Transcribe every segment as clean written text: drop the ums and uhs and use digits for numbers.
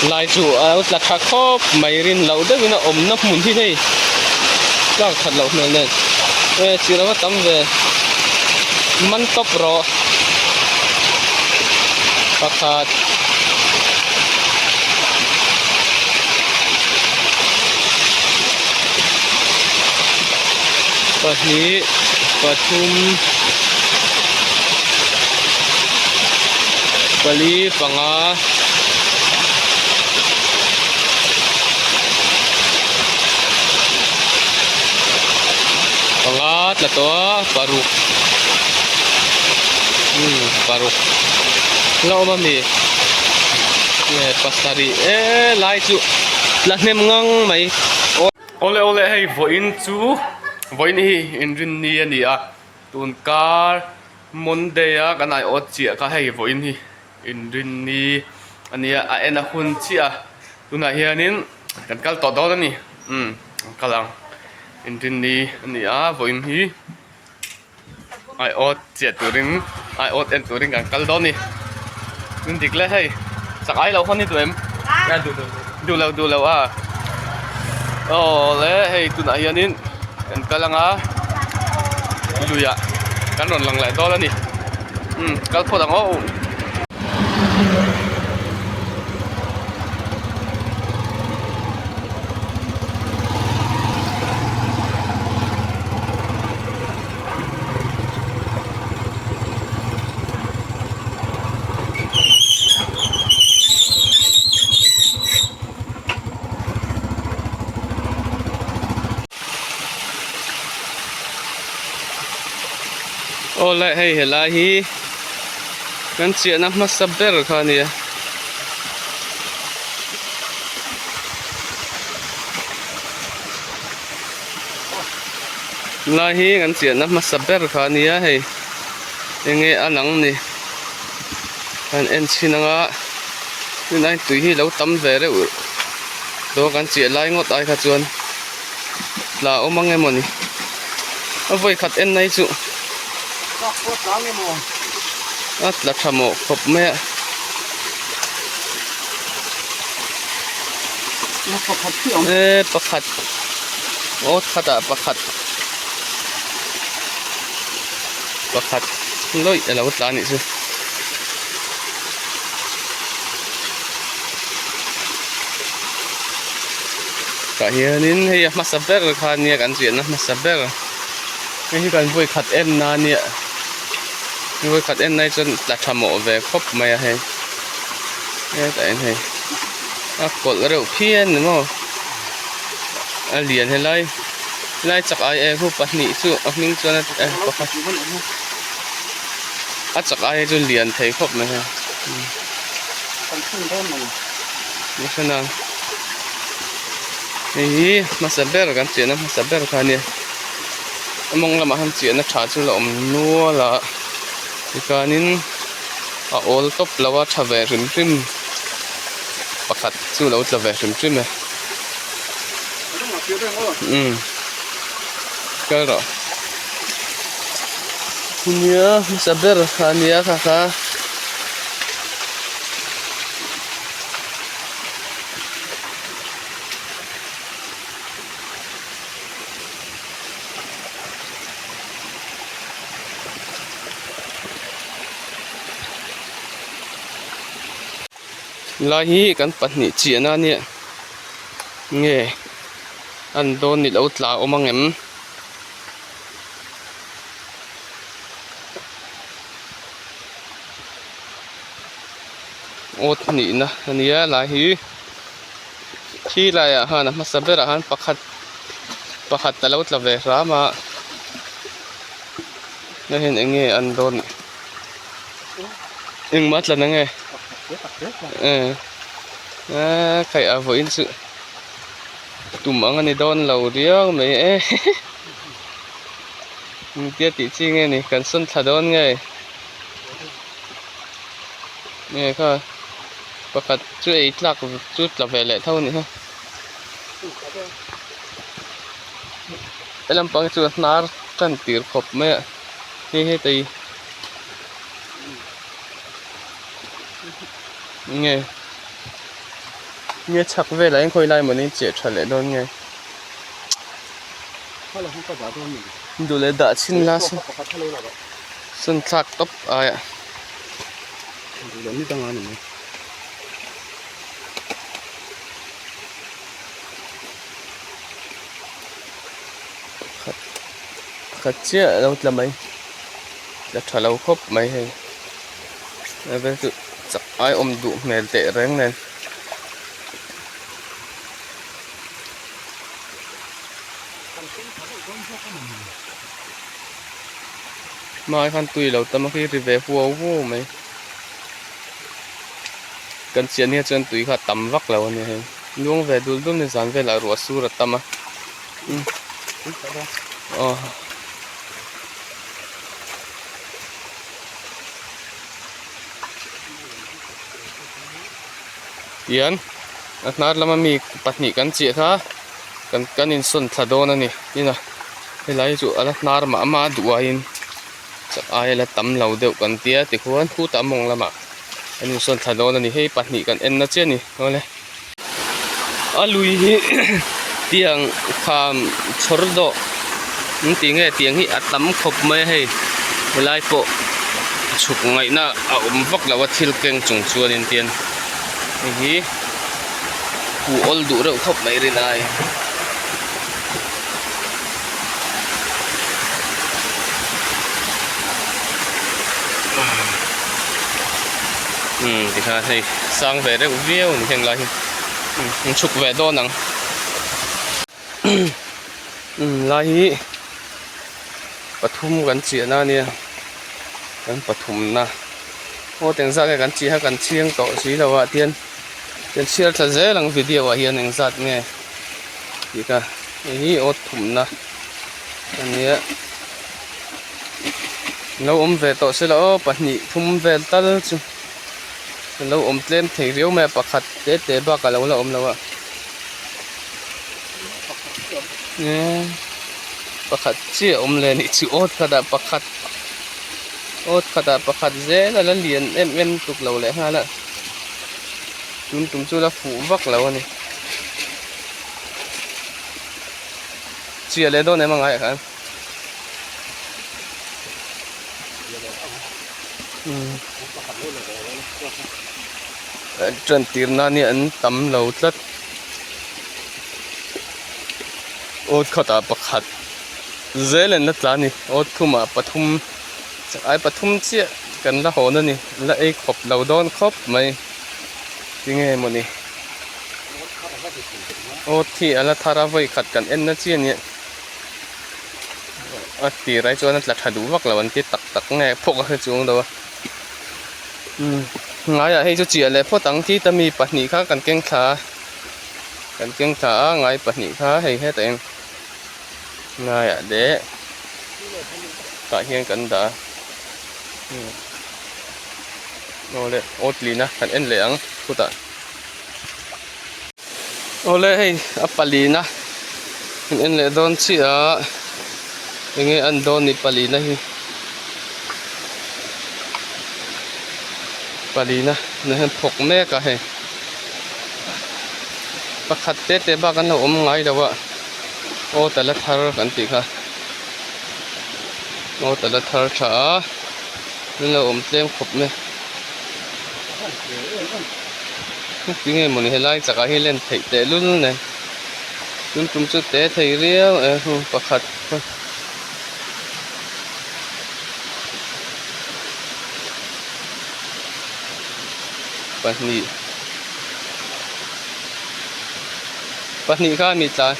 Lai chu a lo tla tha khawp mai rin loh deuhin a awmna hmun hi hei tlak that loh hmel nen e chirh ava tam ve man tawp rawh pakhat pahnih pathum pali panga. Panga tla tawh a paruk umm paruk la awm a mi nge pasarih e lai chu tla hnem ngang mai awle awle hei vawiin chu vawiin hi inrinni a ni a tun kar Monday a kan aiawt chiah kha hei vawiin hi. Inrinni a nia a en a hun chiah a tunah hianin kan kal tawh dawn a ni umm kan kal ang Inrinni a ni a vawiin hi aiawt chiah turin aiawt en turin kan kal dawn a ni hun dik le hei chak ai lo hawn i duh em duh lo duh lo a aw le hei tunah hianin kan kal ang a luiah kan rawn lang leh dawn a ni. Umm kal phawt ang aw. Aw le hei helai hi kan chiahna hmasa ber kha a nia. Lai hi kan chiahna hmasa ber kha a nia hei enge a lang ni kan en chhin anga tunlai tui hi lo tam ve reuh dawn kan chiah lai ngawt ai kha chuan. Tla awm ang emaw ni a vawi khat en nai chu a tla tha mawh khawp mai a e pakhat aw khatah pakhat pakhat lawih a lo tla a nih chu. Tah hianin hei a hmasa ber kha ania kan chiahna hmasa ber hei hi kan vawi khat en na ania vawi khat en na hi chuan tla tha mawh ve khawp mai a hei hetah hian hei a kawlh reuh phian ni maw a lian helai helai chak ai em hu pahnih chu a hming chuan a pakhat a chak ai hi chu lian thei khawp mai hei. Hei hi hmasa ber kan chiahna hmasa ber kha a nia a mawng lamah hian chiahna tha chu la awm nual a tikhanin a awl tawp lo a tha ve hrim hrim pakhat chu lo tla ve hrim hrim e umm kal rawh nia hmasa ber kha a nia kha kha. Lai hi kan pahnih chiahna a nia nge an dawn ni lo tla awm ang em. Awt hnihna a nia lai hi khi laiah khan a hmasa berah khan pakhat pakhat a lo tla ve hram a hei hian eng nge an dawn engmah a tla na nge eh khaih a vawiin chu tum ang a ni dawn lo riau mai e engtia tih chi nge ni kan sawn thla dawn nge. Nge kha pakhat chu ei tlak chu tla ve leh tho a ni ha he lampang chu a hnar tan tir khawp mai a hei heta hi nge. Nge chhak velah hian khawi lai mawni chiah tha leh dawn nge. Duh leh dah chhin la sawn thlak tawp aia. Pakhat pakhat chiah a lo tla mai tla tha lo khawp mai hei a vel chu chak ai awm duh hmel teh reng nen. Hmaah khan tui lo tam a khi ri ve huau huau mai kan chian hian chuan tui kha a tam vak lo a ni hei luang ve dul dul ni zan velah ruah sur a tam a aw. Tian a hnar lama mi pahnih kan chiah kha kan kan insawn thla dawn a ni tin a helai hi chu a la hnar mah mah a duh aiin chak aia la tam lo deuh kan tia tikhuan khutah mawng lamah kan insawn thla dawn a ni hei pahnih kan en na chiah a ni awle a lui hi tiang kham chhawr dawh an tih nge tiang hi a tam khawp mai a hei helai pawh chhuk ngaihna a awm vak lo a thil keng chung chuanin tian hei hi huh awl duh reuh khawp mai rin ai. Umm tikhan hei sang ve reuh viau a ni heng lai hi umm chhuk ve dawn ang umm lai hi pathum kan chiahna a nia kan pathumna aw tengzat nge kan chiah a kan chhiang tawh si lo ah tian kan chhiar thla zel ang video ah hian engzat nge tih kha hei hi aw thumna a nia. Lo awm ve tawh se la aw pahnih thum vel tal chu a lo awm tlem thei riau mai a pakhat te te bak a lo la awm lo a eee pakhat chiah a awm leh a nih chu awt khatah pakhat awt khatah pakhat zel a la lian em em tuk lo leh nghal a tun tum chu la fuh vak lo a ni chiah leh dawn em a ngaiah khan. Ṭan tir nan hi an tam lo tlat awt khatah pakhat zel an la tla a ni awt thumah pathum ai pathum chiah kan la hawn a ni an la ei khawp lo dawn khawp mai tinge mawni awt hi a la thar a vawi khat kan en na chiah a nia. A tir ai chuan a tla tha duh vak lo an ti tak tak nge phawk a hre chuang lo a umm ngaiah hei chu chiah leh phawt ang khi ta mi pahnih kha kan keng thla a kan keng thla a ngai pahnih kha hei hetah hian ngaiah leh tah hian kan dah a umm awle aw tlin a kan en leh ang khutah. Awle hei a palina an en leh dawn chiah a enge an dawn ni palina hi palina tunah hian thawk mek a hei pakhat te te bak an lo awm ngai lo a aw tala thar kan tih kha aw tala thar tha a an lo awm tlem khawp mai. Tinge mawni helai chakah hi len theih teh lul nen tun tum chu te thei riau e hu pakhat pahnih pahnih kha a mi tlai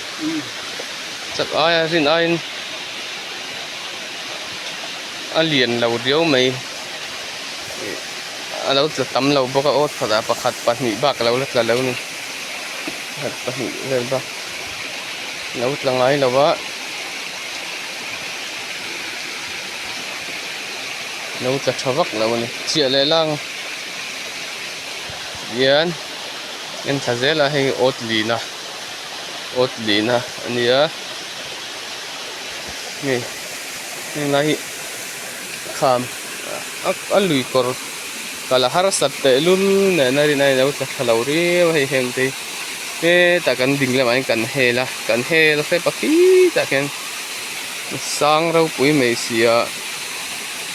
chak aia rin aiin a lian lo riau mai. A lo tla tam lo bawk a aw khatah pakhat pahnih bak a lo la tla lo a ni pakhat pahnih vel bak a lo tla ngai lo a lo tla tha vak lo a ni chiah leh lang hian en thla zel a hei awt lin a awt lin a a ni a hei helai hi kham a lui kawr kal a harsat teh lul nen a rin a ilo tla thla lo riau a hei heng te hi. Hetah kan ding lamah hian kan hel a kan hel hrep a khitah khian sang ropui mai si a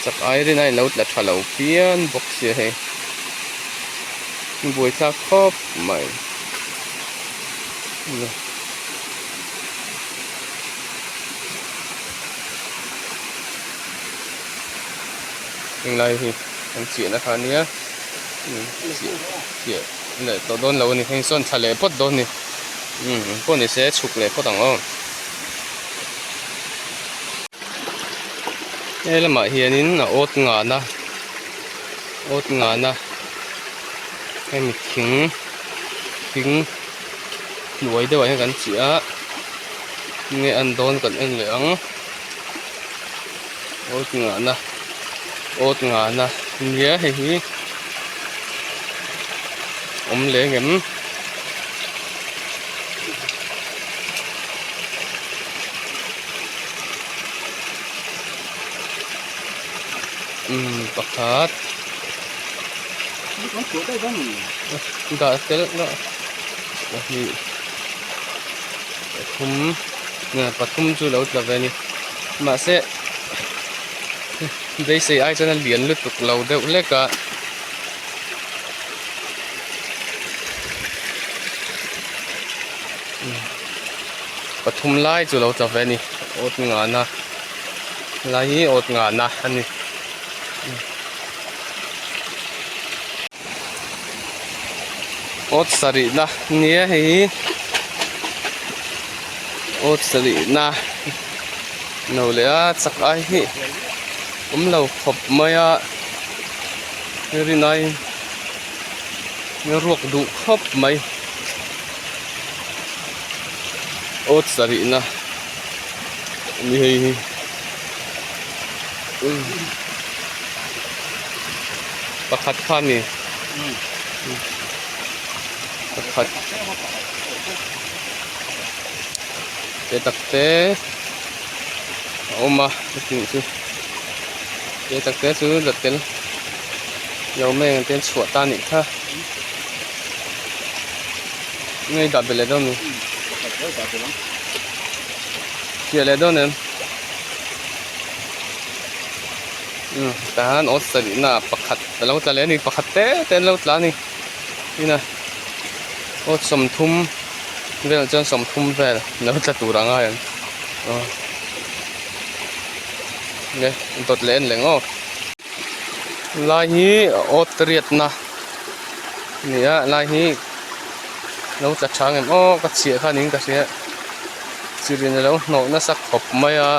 chak ai rin a in lo tla tha lo phian bawk sia hei buaithlak khawp mai. Henglai hi an chiahna kha ania chiah leh tawh dawn lo a ni hei sawn thla leh phawt dawn a ni umm pawh ni se chhuk leh phawt ang aw he lamah hianin a awt ngahna awt ngahna hemi thing thing hnuai deuhah hian kan chiah a enge an dawn kan en leh ang. Awt ngahna awt ngahna nia hei hi awm leng em umm pakhat dah tel pahnih pathum pathum chu lo tla ve a ni. Mahse beisei ai chuan a lian lutuk lo deuh hlek a. Pathum lai chu lo tla ve a ni awt ngahna lai hi awt ngahna a ni. Awt sarihna nia hei hi awt sarihna no leh a chak ai hi awm lo khawp mai a rinai ruak duh khawp mai awt sarihna a ni hei hi. Pakhat kha a ni pakhat te tak te a awm a heti chu te tak te chu la tel lo mai ang te an chhuah ta a nih kha nge i dah belh leh dawn a ni chhiah leh dawn em. Umm tah hian awt sarihna pakhat a lo tla leh a ni pakhat te te an lo tla a ni ina awt 30 vel chuan 30 vel lo tla tur a ngai ang aw nge dawt leh en leh ngawt lai hi awt riatna a ni a lai hi lo tla tha ang em aw ka chhiah kha niin ka hria chirin a lo hnawh nasa khawp mai a.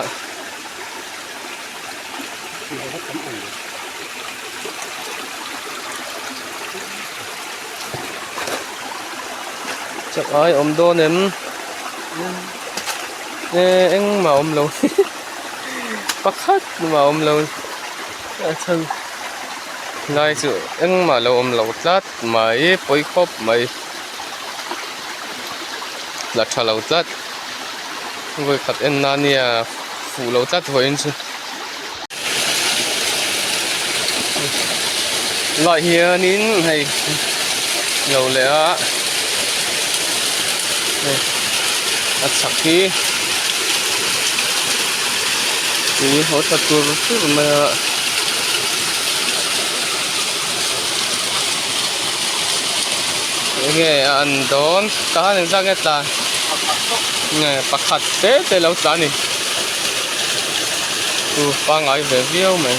Chak ai awm dawn em e engmah awm lo pakhat mah awm lo a chhan lai chu engmah lo awm lo tlat mai pawi khawp mai la tha lo tlat vawikhat en na nia fuh lo tlat vawiin chu lai hianin hei lo leh a hei a chhak hi tui haw tha tur tur mai a. Enge a an dawn tah hian engzat nge tla nge pakhat te te lo tla a ni chu pangngai ve viau mai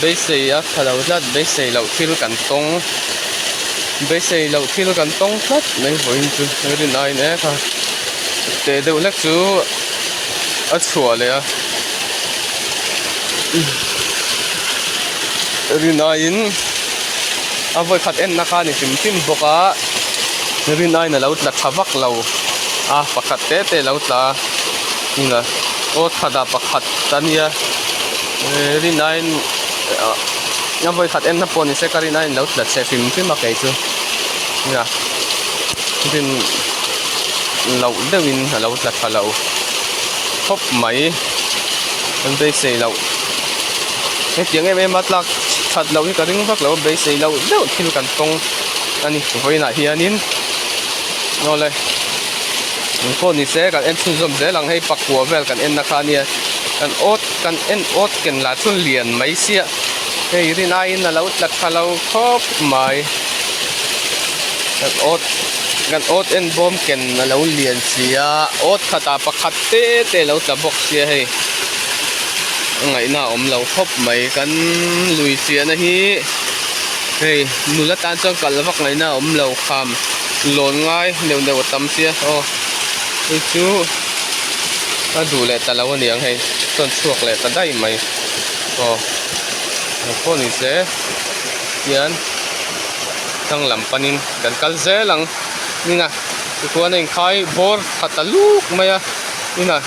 beisei a tha lo tlat beisei loh thil kan tawng beisei loh thil kan tawng tlat mai vawiin chu rin aiin e kha teh deuh hlek chu a chhuah leh a rin aiin a vawi khat enna kha a ni hrim hrim bawk a rin aiin a lo tla tha vak lo a pakhat te te a lo tla a eng a aw thla pakhat a nia rin aiin a vawi khat enna pawh ni se ka rin aiin a lo tla chhe hrim hrim a kei chu eng a rin loh deuhin a lo tla tha lo khawp mai an beisei loh hetiang em em a tlak that loh hi ka ring vak lo a beisei loh deuh thil kan tawng a ni vawiinah hianin. Awle eng pawh ni se kan en chhunzawm zel ang hei pakua vel kan en na kha ania kan awt kan en awt ken lah chu lian mai sia hei rin aiin a lo tla tha lo khawp mai kan awt kan awt en bawm ken a lo lian si a awt khatah pakhat te te a lo tla bawk sia hei a ngaihna a awm lo khawp mai kan lui chiahna hi hei nula tan chuan kal vak ngaihna a awm lo kham lawn ngai neuh neuh a tam sia aw hei chu a duh leh ta lo a niang hei chuan chhuak leh ta daih mai aw eng pawh ni se hian thlang lam panin kan kal zel ang ina tichuan a inkhai bawr tha ta luk mai a ina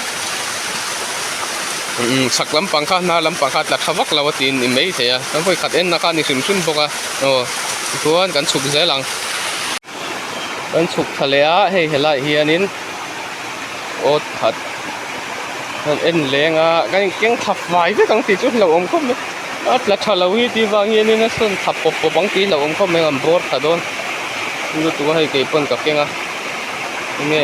umm chhak lampang kha hnar lampang kha tla tha vak lo a tiin ni maithei a kan vawi khat enna kha a ni hrim hrim bawk a aw tichuan kan chhuk zel ang. Kan chhuk thla leh a hei helaiah hianin awt khat kan en leng a kan inkeng thla fai vek ang tih chu hlauhawm khawp mai a tla tha lo hi tih vang hianin a sawn thla pawp pawp ang tih hlauhawm khawp mai an bawr thla dawn lutuk a hei kei pawn ka keng a enge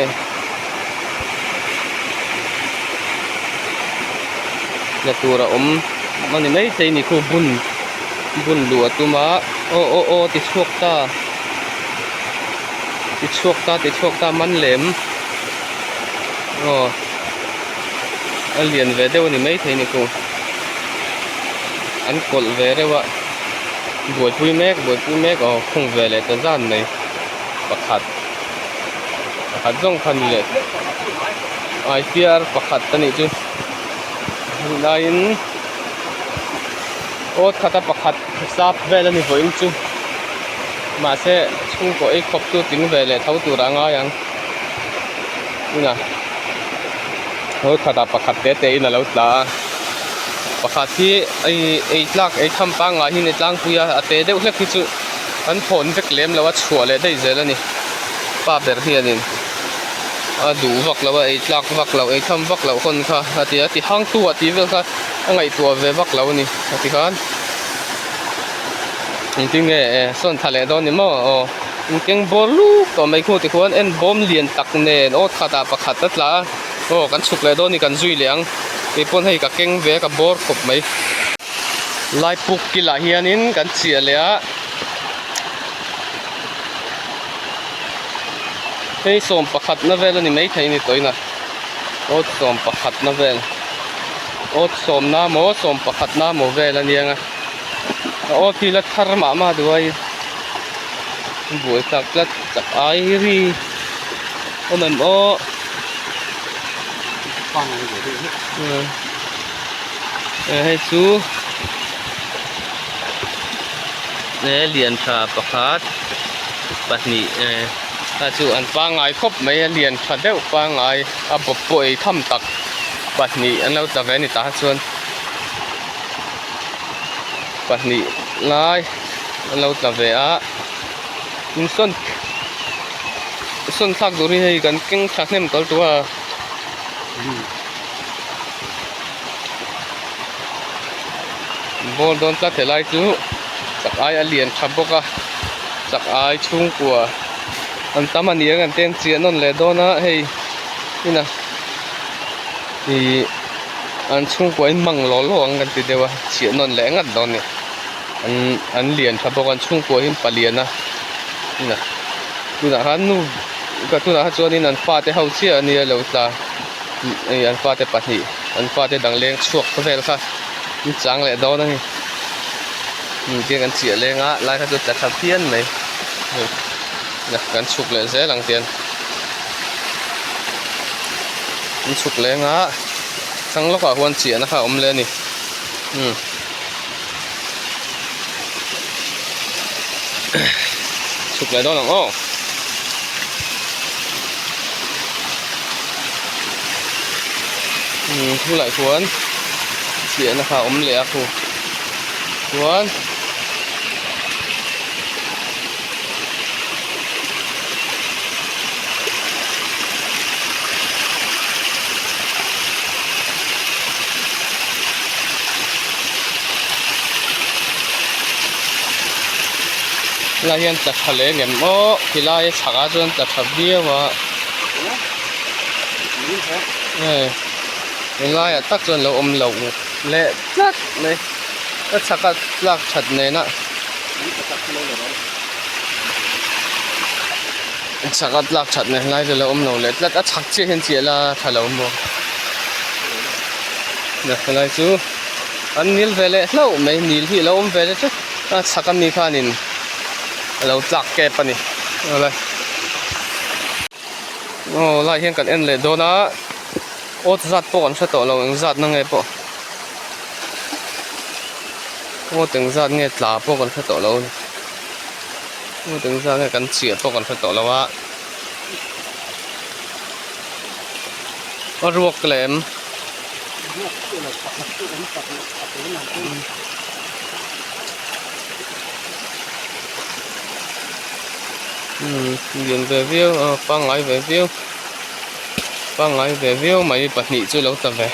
tla tur a awm a ni maithei ni khu bun bun luh a tum a aw aw aw ti chhuak ta. Ti chhuak ta ti chhuak ta man lem aw a lian ve deuh a ni maithei ni ku an kawlh ve reuh a buaipui mek buaipui mek aw khung ve leh ta zan mai pakhat pakhat zawng kha ni leh I_P_R pakhat a nih chu laiin aw thata pakhat sap vel a ni vawiin chu mahse chhungkaw ei khawp chu tling ve leh tho tur a ngai ang tunah aw khatah pakhat te te in a lo tla a pakhat hi ei ei tlak ei tham pangngai hi ni tlangpui a a te deuh hlek hi chu an hawn vek lem lo a chhuah leh daih zel a ni pa ber hianin a duh vak lo a ei tlak vak loh ei tham vak loh hawn kha a ti a ti hang tu ah tih vel kha a ngaihtuah ve vak lo a ni a ti khan engtin nge eh sawn tha leh dawn ni maw aw in keng bawr luk tawh mai khu tikhuan en bawm lian tak nen aw khatah pakhat a tla a aw kan chhuk leh dawn ni kan zui leh ang keipawn hei ka keng ve a ka bawr khawp mai lai puk kilah hianin kan chiah leh a hei sawm pakhatna vel a ni maithei a ni tawhin a aw sawm pakhatna vel. Awt sawmna maw sawm pakhatna maw vel a niang a a awt hi la thar mah mah duh a i buai tak tlat chak ai ri awm em aw hei chu he lian tha pakhat pahnih eh a chu an pangngai khawp mai a lian tha deuh pangngai a bawp pawh ei tham tak. Pahnih an lo tla ve a ni tah chuan pahnih lai an lo tla ve a insawn sawn thlak tur hi hei kan keng thla hnem tawlh tawh a ball dawn tlat helai chu chak ai a lian tha bawk a chak ai chhungkua an tam a ni ang an ten chiah nawn leh dawn a hei inah. Ihh an chhungkua in mang law law ang kan ti deuh a chhiah nawn leh ngat dawn a ni an an lian tha bawk a an chhungkua hi an palian a tunah tunah khan nu ka tunah kha chuanin an fate ho chiah a nia lo tla ih an fate pahnih an fate dang leng chhuak vel kha an chang leh dawn a ni engtin kan chiah leng a lai kha chu tla tha phian mai kan chhuk leh zel ang tian. An chhuk leng a thlang lawkah huan chiahna kha a awm leh a ni umm chhuk leh dawn ang aw umm khulaiah khuan chiahna kha a awm leh a khu chuan. Helai hian tla tha leh ngem aw khilai chhakah chuan tla tha viau a hei helaiah tak chuan lo awm lo leh tlat mai a chhaka tlak that nena a chhaka tlak that nen helai chu lo awm lo leh tlat a chhak chiah hian chiah la tha lo maw helai chu an nil ve leh hlauh mai nil hi a lo awm ve leh tlat. A chhak ami khanin a lo tlak kep a ni awle aw lai hian kan en leh dawn a awt zat pawh kan hre tawh lo eng zat na nge pawh awt eng zat nge tla pawh kan hre tawh lo a ni awt eng zat nge kan chiah pawh kan hre tawh lo a a ruak lem. Umm lian ve viau a pangngai ve viau pangngai ve viau mai pahnih chu lo ta ve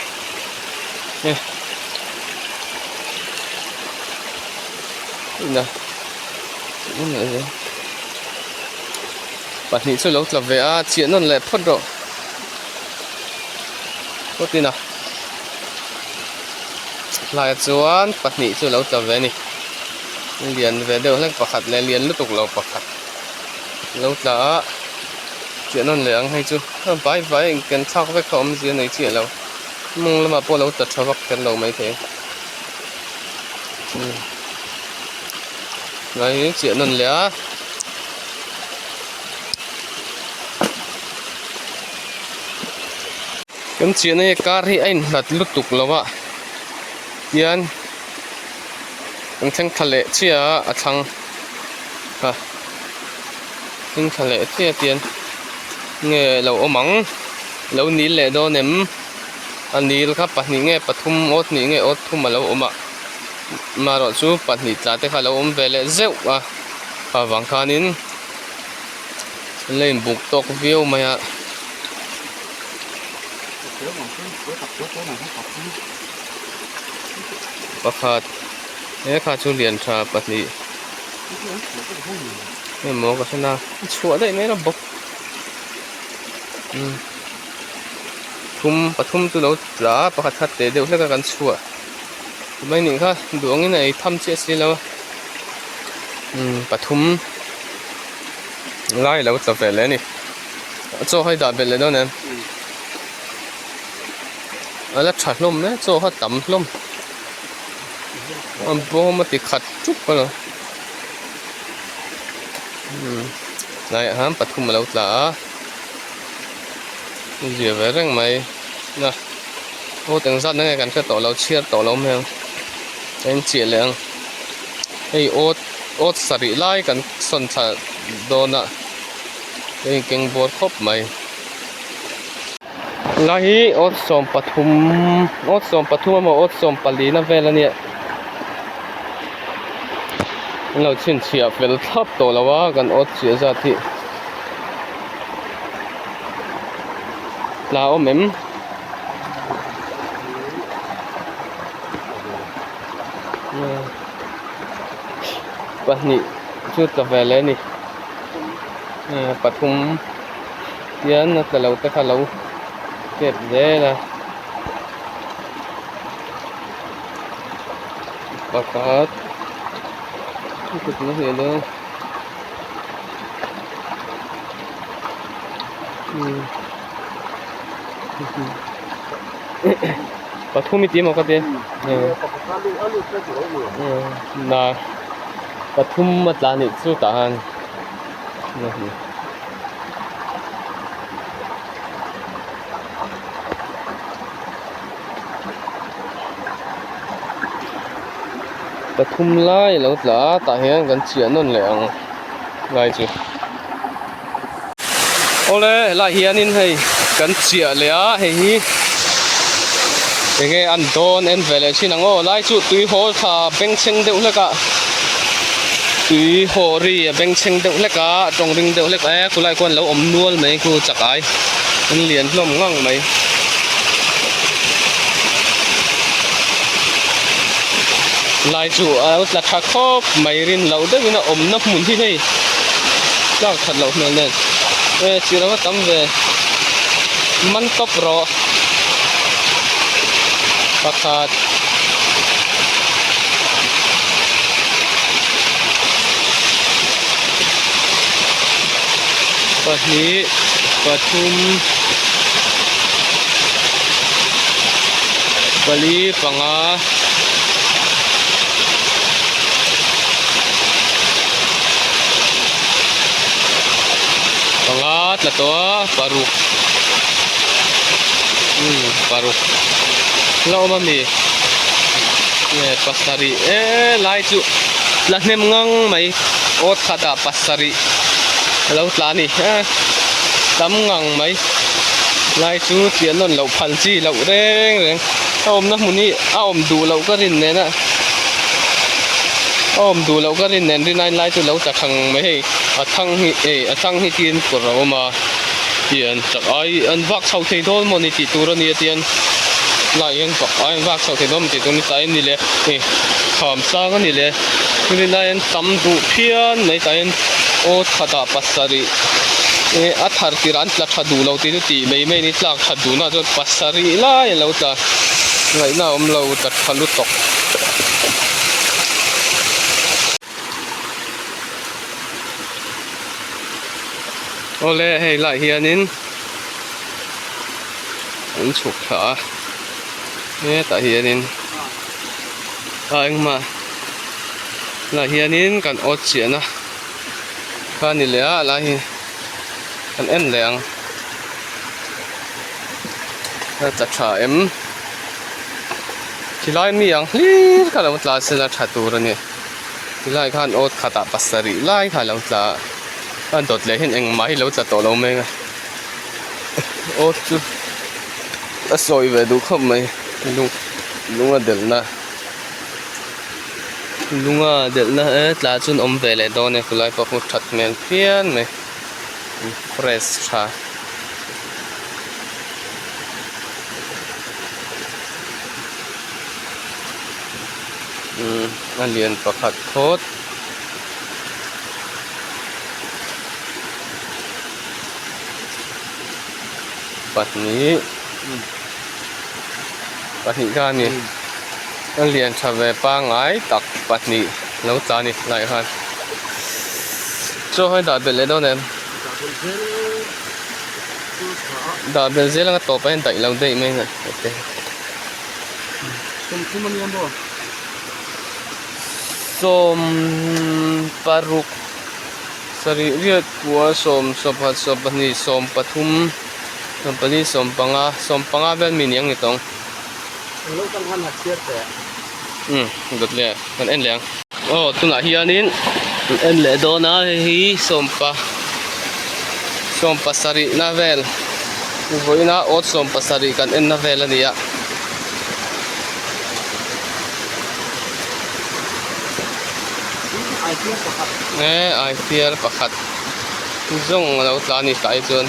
e pahnih chu lo tla ve a chiah nawn leh phawt rawh. Pawtin a hlaiah chuan pahnih chu a lo tla ve a ni lian ve deuh hlek pakhat leh lian lutuk lo pakhat a lo tla a chiah nawn leh ang hei chu a vai vai a inken thlak vek kha awmzia nei chiah lo mawng lamah pawh a lo tla tha vak kher lo maithei tlai hi chiah nawn leh a. Kan chiahna hi kar hi a inhlat lutuk lo a tian kan thleng thla leh chiah a a thlang a thleng thla leh chiah tian nge lo awm ang lo nil leh dawn em a nil kha pahnih nge pathum awt hnih nge awt thum a lo awm a marawhchu pahnih tla te kha a lo awm ve leh zeuh a avang khanin. An la inbuk tawk viau mai a. Pakhat he kha chu lian tha pahnih emaw ka hre na chhuah daih mai la bawk umm thum pathum chu lo tla a pakhat kha teh deuh hlek a kan chhuah mai nih kha duh angin a ei tham chiah si lo a umm pathum. Lai lo tla ve leh a ni. Chaw hi dah belh leh dawn em? A la tha hlawm e, chaw kha tam hlawm. A bawm a ti khat ṭup a lo. Umm tlaiah hian pathum a lo tla a. A zia ve reng mai. Na aw engzat na nge kan hre tawh lo chhiar tawh lo mai ang. A inchiah leh ang. Hei awt awt sarih lai kan sawn thla dawn a a inkeng bawr khawp mai helai hi awt 13 awt 13 emaw awt 14 na vel a nia an lo chhinchhiah fel thlap tawh lo a kan awt chiah zat hi tla awm em. Pahnih chu tla ve leh a ni pathum hian a tla lo te kha lo kep zel a pakhat Pathum i ti emaw ka ti na pathum a tla anih chu tah khan pathum lai a lo tla a tah hian kan chiah nawn leh ang lai chu. Awle helai hianin hei kan chiah leh a hei hi enge an dawn en ve leh thin ang aw lai chu tui haw thla bengchheng deuh hlek a tui haw ri a bengchheng deuh hlek a tawng ring deuh hlek e khulai khuan lo awm nual mai khu chak ai an lian hlawm ngang mai. Lai chu a lo tla tha khawp mai rin loh deuhin a awmna hmun hi hei tlak that loh hmel nen e chirh ava tam ve man tawp rawh pakhat pahnih pathum pali panga. Panga tla tawh a paruk umm paruk la awm a mi nge pasarih e lai chu tla hnem ngang mai awt khat ah pasarih a lo tla a ni e tam ngang mai lai chu tliah nawn loh phal chi loh reng reng. A awmna hmun hi a awm duh loh ka rin nen a a awm duh loh ka rin nen rin lai chu lo tla thang mai hei a thang hi eh a thang hi tin kawr a awm a tian chak ai an vak chho thei dawn maw ni tih tur a nia tian lai hian vak ai an vak chho thei dawn maw tih tur a ni tlai a ni leh hei kham sang a ni leh rin aiin tam duh phian mai tlai in aw khatah pasarih eh a thar tirah an tla tha duh lo tih chu tih mai mai a ni tlak that duhna chuan pasarih lai a lo tla ngaihna a awm lo tla tha lutuk. Awle hei lai hianin an chhuk thla a hetah hianin a engmah lai hianin kan awt chiahna kha a ni leh a lai hi kan en leh ang. A tla tha em tilai mi ang hlir kha lo tla se la tha tur a ni tilai khan awt khatah pasarih lai kha a lo tla a a dawt leh hian engmah hi lo tla tawh lo mai a awt chu a sawi ve duh khawp mai lung lung a delh na lung a delh na e tla chu an awm ve leh dawn e khulai pawh khu that hmel phian mai. Fresh tha. Umm a lian pakhat phawt. Pahnih pahnih kha a ni a lian tha ve pangai tak pahnih lo tla a ni tlaiah khan. Chaw hi dah belh leh dawn em? Dah belh zel anga tawp ah hian daih lo daih mai a te. Sawm paruk sarih riat kua sawm sawphat sawmpahnih sawmpathum sawmpali sawmpanga sawmpanga vel mi ni ang ni tawng. Umm dawt leh kan en leh ang. Aw tunah hianin en leh dawn a hei hi sawmpa sawmpa sarih na vel vawiin a awt sawmpa sarih kan en na vel a ni a. E aifiar pakhat zawng a lo tla a ni tlai chuan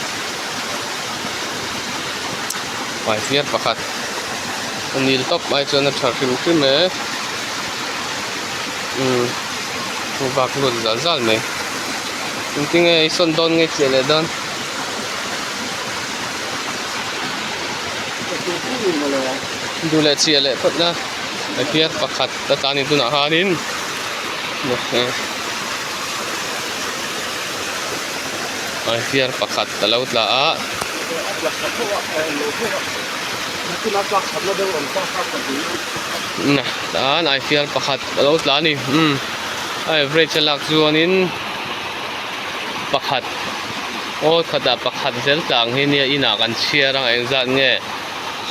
aifiar pakhat a nil tawp ai chuan a tha hrim hrim e. Umm vak lut zal zal mai engtin nge i sawn dawn nge chiah leh dawn duh leh chiah leh phawt na a hian pakhat a tlan in tunah khanin a hian pakhat a lo tla a. Tan aifiar pakhat a lo tla a ni umm a average a lak chuanin pakhat aw khatah pakhat zel tla ang hi nia inah kan chhiar ang engzat nge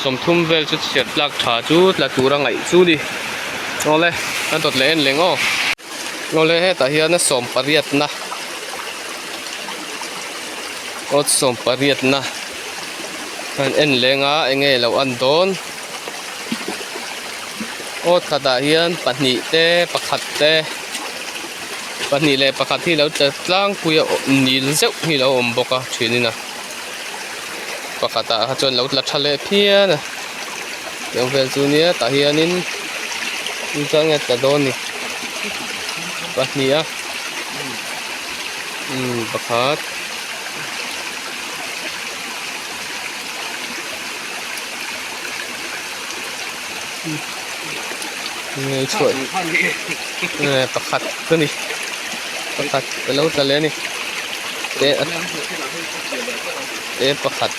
sawmthum vel chu chhiar tlak tha chu tla tura ngaih chu ni awle a dawt leh en leng aw awle hetah hian a sawm pariatna aw sawm pariatna an en leng a enge lo an dawn. Aw khatah hian pahnih te pakhat te pahnih leh pakhat hi lo tla tlangpui a nil zeuh hi lo awm bawk a thianin a pakhatah kha chuan lo tla tha leh phian a tiang vel chu nia tah hianin. Engzah nge tla dawn ni pahnih a umm pakhat nge chhuah nge pakhat ka ni pakhat ka lo tla leh a ni te te pakhat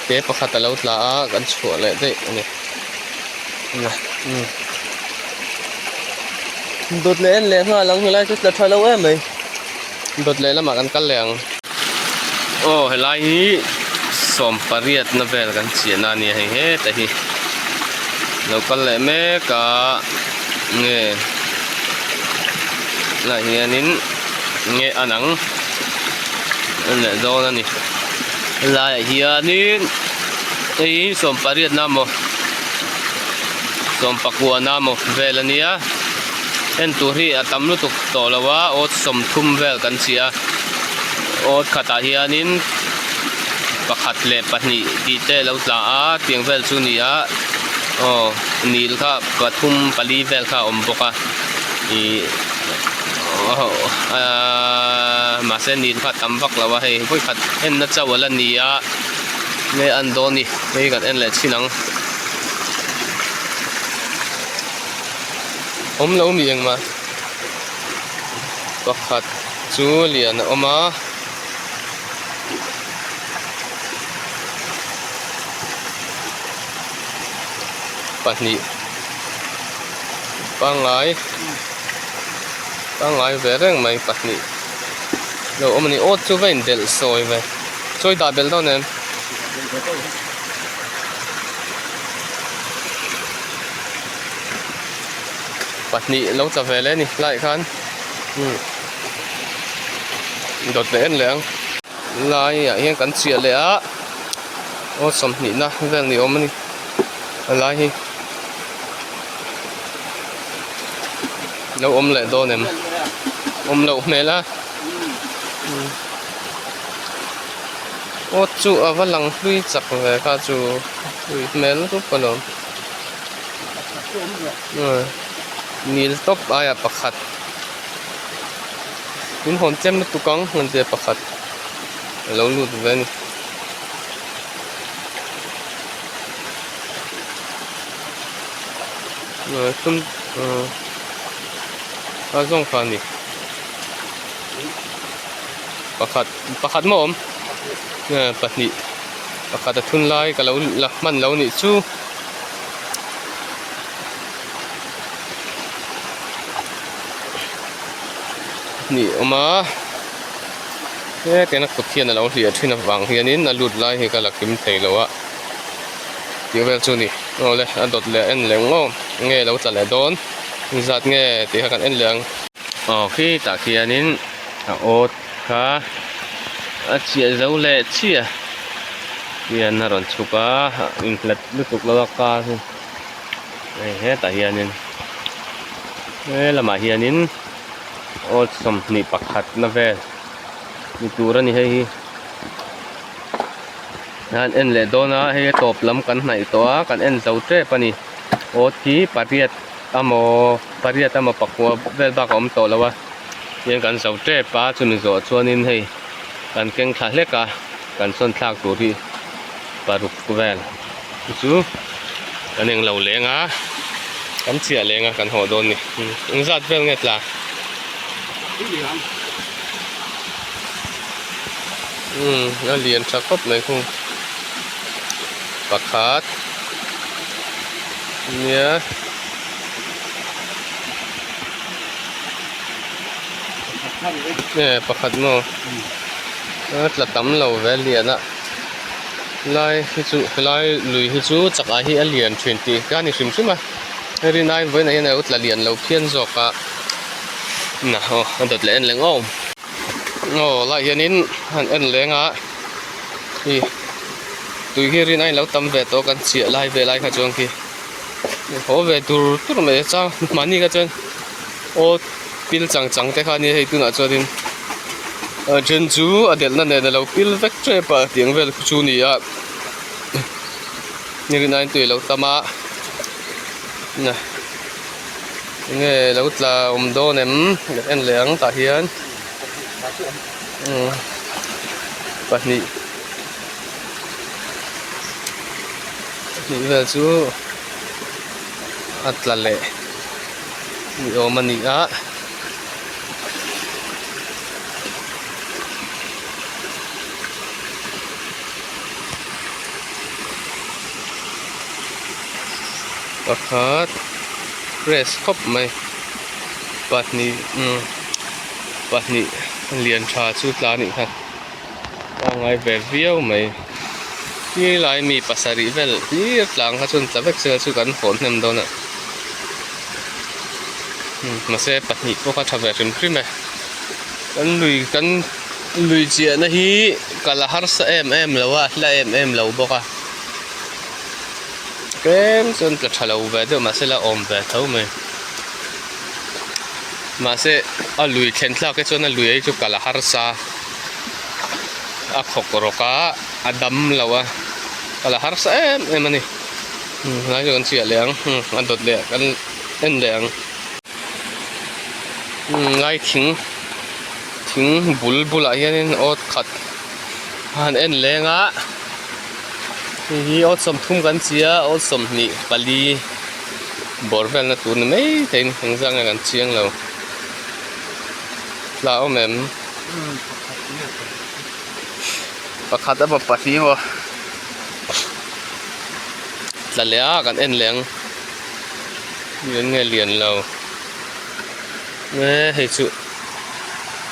te pakhat a lo tla a kan chhuah leh daih a ni. Dawt leh en leh nghal ang helai chu tla tha lo em mai dawt leh lamah kan kal leh ang aw helai hi sawm pariat na vel kan chian a nia hei heta hi lo kal leh mek a nge tunah hianin nge an ang en leh dawn a ni helaiah hianin hei hi sawm pariat na maw. Sawmpakua na maw vel a nia en tur hi a tam lutuk tawh lo a awt 30 vel kan chhiah a awt khatah hianin pakhat leh pahnih tih te a lo tla a tiang vel chu a ni a aw nil kha pathum pali vel kha a awm bawk a ih ahh mahse nil kha a tam vak lo a hei vawikhat enna chauh a la ni a. Nge an dawn ni hei kan en leh chin ang awm lo mi engmah pakhat chu lian a awm a pahnih pangngai pangngai ve reng mai pahnih lo awm a ni awt chu va indelh sawi ve. Chawi dah belh dawn em? Pahnih lo tla ve leh a ni laiah khan umm dawt leh en leh ang laiah hian kan chiah leh a aw sawmhnihna vel ni awm a ni a lai hi lo awm leh dawn em awm loh hmel a. Aw chu a va lang hlui chak ve kha chu hlui hmel rup alawm nil tawp aia pakhat in hawn tlem lutuk ang hmanzia pakhat a lo lut ve a ni. A zawng kha a ni. Pakhat pakhat maw awm pahnih pakhat a thun lai ka lo la hman lo nih chu. Hnih awm a hetiang a kut hian a lo hliah thin avang hianin a lut lai hi ka la kim thei lo a tih vel chu a ni awle a dawt leh a en leh ngawt nge lo tla leh dawn engzat nge tih kha kan en leh ang. Aw khitah khianin a awt kha a chiah zo leh chiah hian a rawn chhuk a inhlat lutuk lo a kar hi hei hetah hianin he lamah hianin awt 21 na vel ni tur a ni hei hi an en leh dawn a hei a tawp lam kan hnaih tawh a kan en zo tep a ni awt hi pariat Amaw pariat amaw pakua vel bak a awm tawh lo a tihian kan zo tep a chumi zawh chuanin hei kan keng thla hlek a kan sawn thlak tur hi paruk vel chu chu kan englo leng a kan chiah leng a kan haw dawn a ni engzat vel nge tla umm a lian tha khawp mai khung pakhat. Nia. Nge pakhat maw? A tla tam lo ve lian a. Lai hi chu helai lui hi chu chak ah hi a lian thin tih ka ni hrim hrim a. Hei rin aiin vawiinah hian a lo tla lian lo phian zawk a. Na aw a dawt leh en leh ngawm. Aw lai hianin han en leng a. Hi tui hi rin aiin lo tam ve tawh kan chiah lai ve lai kha chuan khi haw ve tur tur mai a chang mahni kha chuan aw pil chang chang te kha ania hei tunah chuanin a then chu a delhna nen a lo pil vek tep a tiang vel chu a ni a ni rin aiin tui a lo tam a. Enge lo tla awm dawn em kan en leh ang tah hian umm pahnih pahnih vel chu a tla leh ni awm a ni a. Pakhat press khawp mai pahnih umm pahnih lian tha chu tla anih kha a ngai ve viau mai helai mi pasarih vel hlir tlang kha chuan tla vek se chu kan hawn hnem dawn a mahse pahnih pawh kha tha ve hrim hrim e kan lui kan lui chiahna hi kal a harsa em em lo a hla em em lo bawk a. Tlem chuan tla tha lo ve deuh mahse la awm ve tho mai mahse a lui thlen thlak hi chuan a lui hi chu kal a harsa a khawk rawk a a dam lo a kal a harsa em em a ni helai chu kan chhiah leh ang a dawt leh kan en leh ang lai thing thing bul bulah hianin awt khat a han en leng a. Hei hi awt 30 kan chi a awt 24 bawr velna tur ni mai theiin engzah nge kan chiang lo tla awm em pakhat emaw pahnih emaw tla leh a kan en leh ang lian nge lian lo e hei chu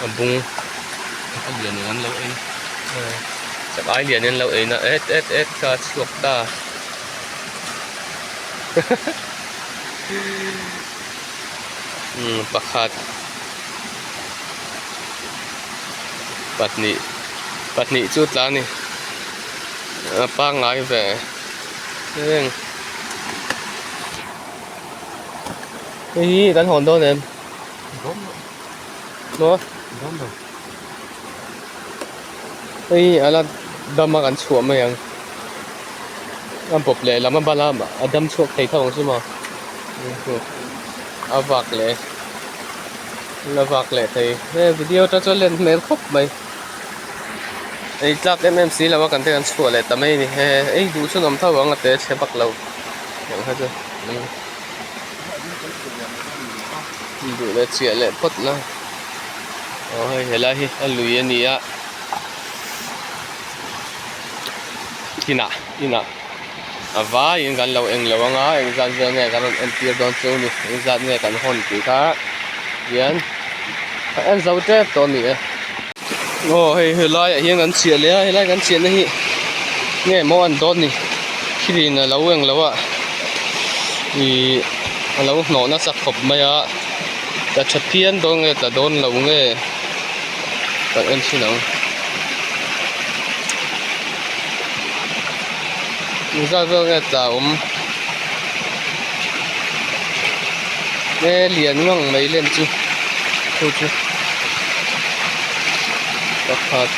a bung a lian in an lo ei chak ai lian in an lo ei na et et et kha a chhuak ta umm pakhat pahnih pahnih chu tla a ni a pangngai ve reng. Hei hi kan hawn dawn em? Dawn lo. Maw? Dawn lo. Hei hi ala dam a kan chhuah mai ang. A bawp leh lam a bal a a dam chhuak thei tho ang chu maw? A vak leh la vak leh thei. He video atang chuan len hmel khawp mai. Ei tlak em em si lo a kan te kan chhuah leh ta mai a ni. He ei duh chu an awm tho ang a te chhe vak lo. Eng kha chu. Duh leh chiah leh phawt la aw hei helai hi a lui a ni a inah inah a vaiin kan lo eng lo anga engzat vel nge kan rawn entir dawn chu ni engzat nge kan hawn tih kha hian a en zo tep tawh a ni e aw hei helaiah hian kan chhiah leh a helai kan chhiahna hi nge maw an dawn ni thilin a lo eng lo a ihh a lo hnawh nasa khawp mai a tla tha phian dawn nge tla dawn lo nge kan en thin ang engzat vel nge tla awm nge lian ngang mai lem chu chu chu pakhat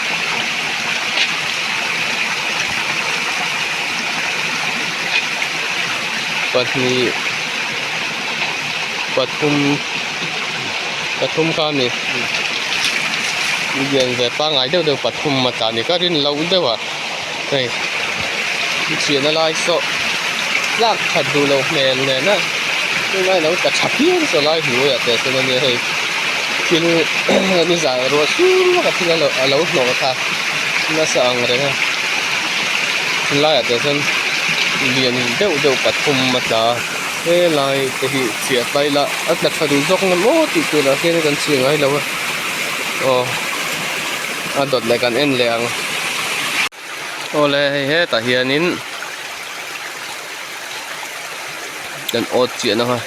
pahnih pathum pathum kha a ni lian ve pangngai deuh deuh pathum a tla a ni ka rin loh deuh a hei chhiahna lai saw tlak that duh loh hmel nen a tunlai lo tla tha phian saw lai hnuaiah teh chuan ania hei thil nizan ruah sur vak a thil a lo hnawh kha nasa ang reng a tunlaiah teh chuan lian deuh deuh pathum a tla a helai te hi chhiah ta ila a tla tha duh zawk ngam aw tih turah hian kan chhiah ngai lo a aw. A dawt leh kan en leh ang. Awle hei hetah hianin kan awt chiahna kha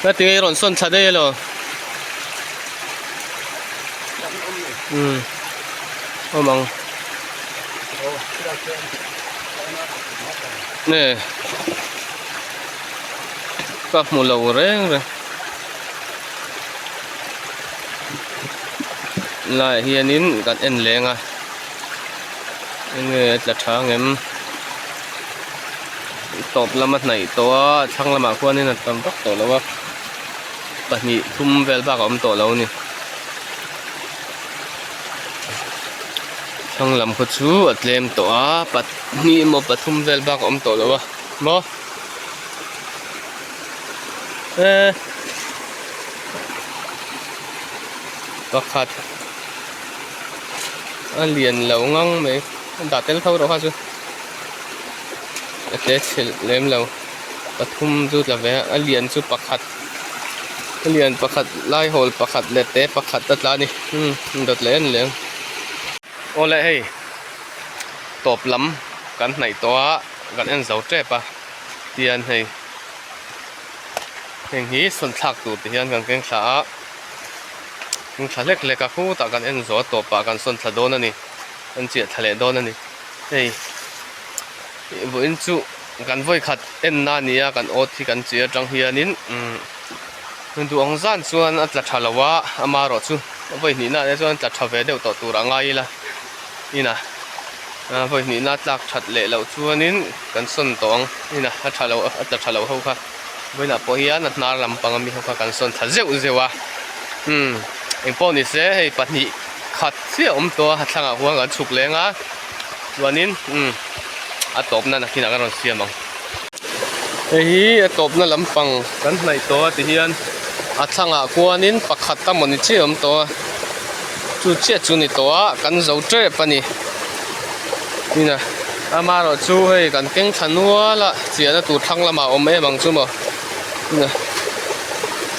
heti nge i rawn sawn thla daih elaw umm awm ang nge ka hmu lo reng reng. Laiah hianin kan en leng a enge a tla tha ang em tawp lama hnaih tawh a thlang lamah khuanin a tam vak tawh lo a. pahnih thum vel bak a awm tawh lo a ni. Thlang lam khaw chu a tlem tawh a pahnih emaw pathum vel bak a awm tawh lo a maw eee pakhat a lian lo ngang mai a dah tel tho rawh kha chu a tle chhe lem lo pathum chu tla ve a a lian chu pakhat a lian pakhat lai hawl pakhat leh te pakhat a tla a ni umm dawt leh en leh ang awle hei tawp lam kan hnaih tawh a kan en zo tep a tian hei heng hi sawn thlak tur ti hian kan keng thla a keng thla hlek hlek a khutah kan en zawh a tawpah kan sawn thla dawn a ni kan chiah thla leh dawn a ni hei vawiin chu kan vawi khat en na a ni a kan awt hi kan chiah atang hianin umm duh ang zan chuan a tla tha lo a amaherawh chu vawi hnihna ah te chuan tla tha ve deuh tawh tur a ngai ila inah vawi hnihna tlak that leh loh chuanin kan sawn tawh ang inah a tha lo a tla tha lo ho kha vawiinah pawh hian a hnar lampang ami ho kha kan sawn thla zeuh zeuh a umm engpawh ni se hei pahnih khat chiah a awm tawh a a thlangah khuan kan chhuk leng a chuanin umm a tawpna nakinah kan rawn siam ang hei hi a tawpna lampang kan hnaih tawh a ti hian a thlangah khuanin pakhat a mawni chiah a awm tawh a chu chiah chu ni tawh a kan zo tep a ni ina amaherawh chu hei kan keng thla nual a chiahna tur thlang lamah a awm em ang chu maw ina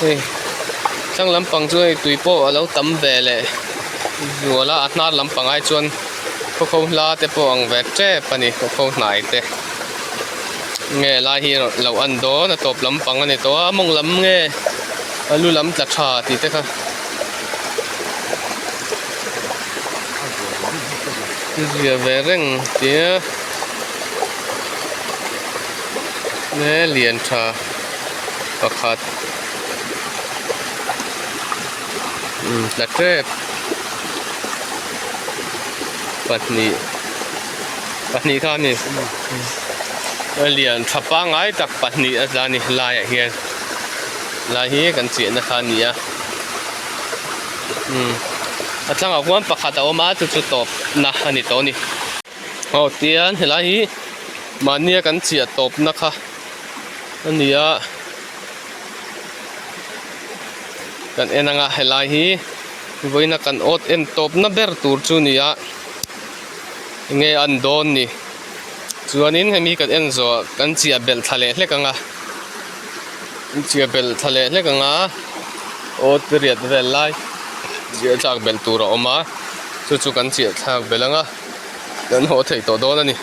hei thlang lampang chu hei tui pawh a lo tam ve leh zual a a hnar lampang ai chuan khawkho hla te pawh ang ve tep a ni khawkho hnai te nge lai hi lo an dawn a tawp lampang a ni tawh a mawng lam nge a lu lam tla tha tih te kha. Zia ve reng tia nge lian tha pakhat umm tla tep pahnih pahnih kha a ni a lian tha pangngai tak pahnih a tla a ni laiah hian lai hi kan chiahna kha a ni a. Umm a tlangah khuan pakhat a awm a chu chu tawp na a ni tawh a ni aw tian helai hi mahnia kan chiah tawp na kha a ni a kan en anga helai hi vawiina kan awt en tawp na ber tur chu a ni a enge an dawn ni chuanin hemi kan en zawh kan chiah belh thla leh hlek ang a. Chiah belh thla leh hlek ang a aw riat vel lai chiah thlak belh tur a awm a chu chu kan chiah thlak belh ang a kan haw thei tawh dawn a ni.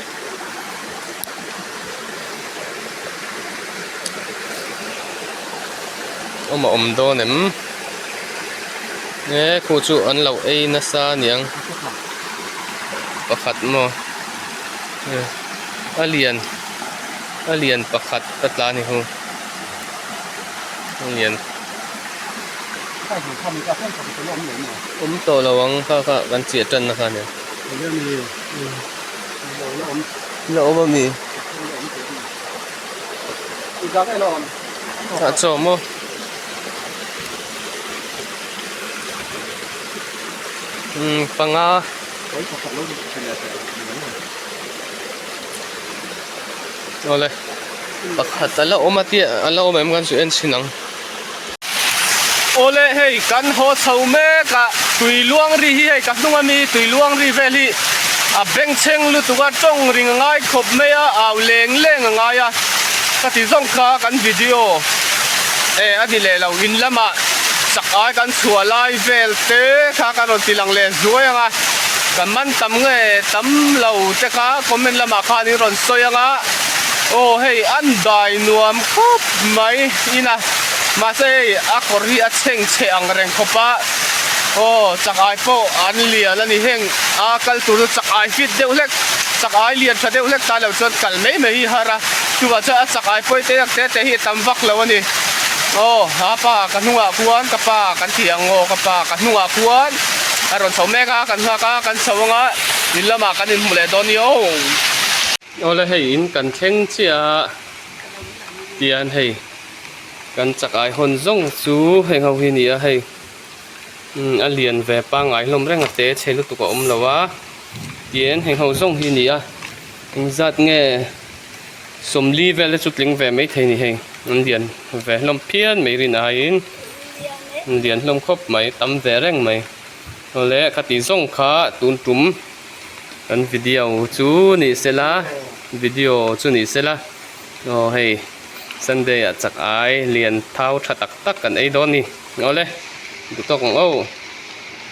Awm a awm dawn em e khu chu an lo ei nasa aniang pakhat maw a lian. A lian pakhat a tla a ni hu a lian awm tawh lo ang kha kha kan chiah tan na kha nia la awm a mi a chaw maw umm panga. Awle pakhat a la awm a tia a la awm em kan chu en chhin ang. Awle hei kan haw chho mek a tui luang ri hi hei ka hnung ami tui luang ri vel hi a bengchheng lutuk a tawng ring a ngai khawp mai a au leng leng a ngai a ka ti zawng kha kan video e a ni leh lo in lamah chak ai kan chhuah lai vel te kha kan rawn ti lang leh zuai ang a kan man tam nge tam lo te kha comment lamah khan in rawn sawi ang a aw hei an dai nuam khawp mai in a mahse hei a kawr hi a chheng chhe ang reng khawp a aw chak ai pawh an lian a ni heng a kal tur chu chak ai fit deuh hlek chak ai lian tha deuh hlek ta lo chuan kal mai mai hi har a chuvang chuan a chak ai pawi te tak te te hi a tam vak lo a ni aw a pa ka hnungah khuan ka pa kan ti ang aw ka pa ka hnungah khuan a rawn chho mek a kan nghak a kan chho ang a in lamah kan inhmu leh dawn nia aw. Awle hei in kan thleng chiah a tian hei. Kan chak ai hawn zawng chu heng ho hi a ni a hei umm a lian ve pangngai hlawm reng a te chhe lutuk a awm lo a tian heng ho zawng hi a ni a engzat nge sawmli vel te chu tling ve maithei a ni hei an lian ve hlawm phian mai rin aiin an lian hlawm khawp mai tam ve reng mai awle ka tih zawng kha tun tum kan video chu ni sela video chu ni sela aw hei. Sunday ah chak ai lian thau tha tak tak kan ei dawn ni. Awle, duh tawk ang aw.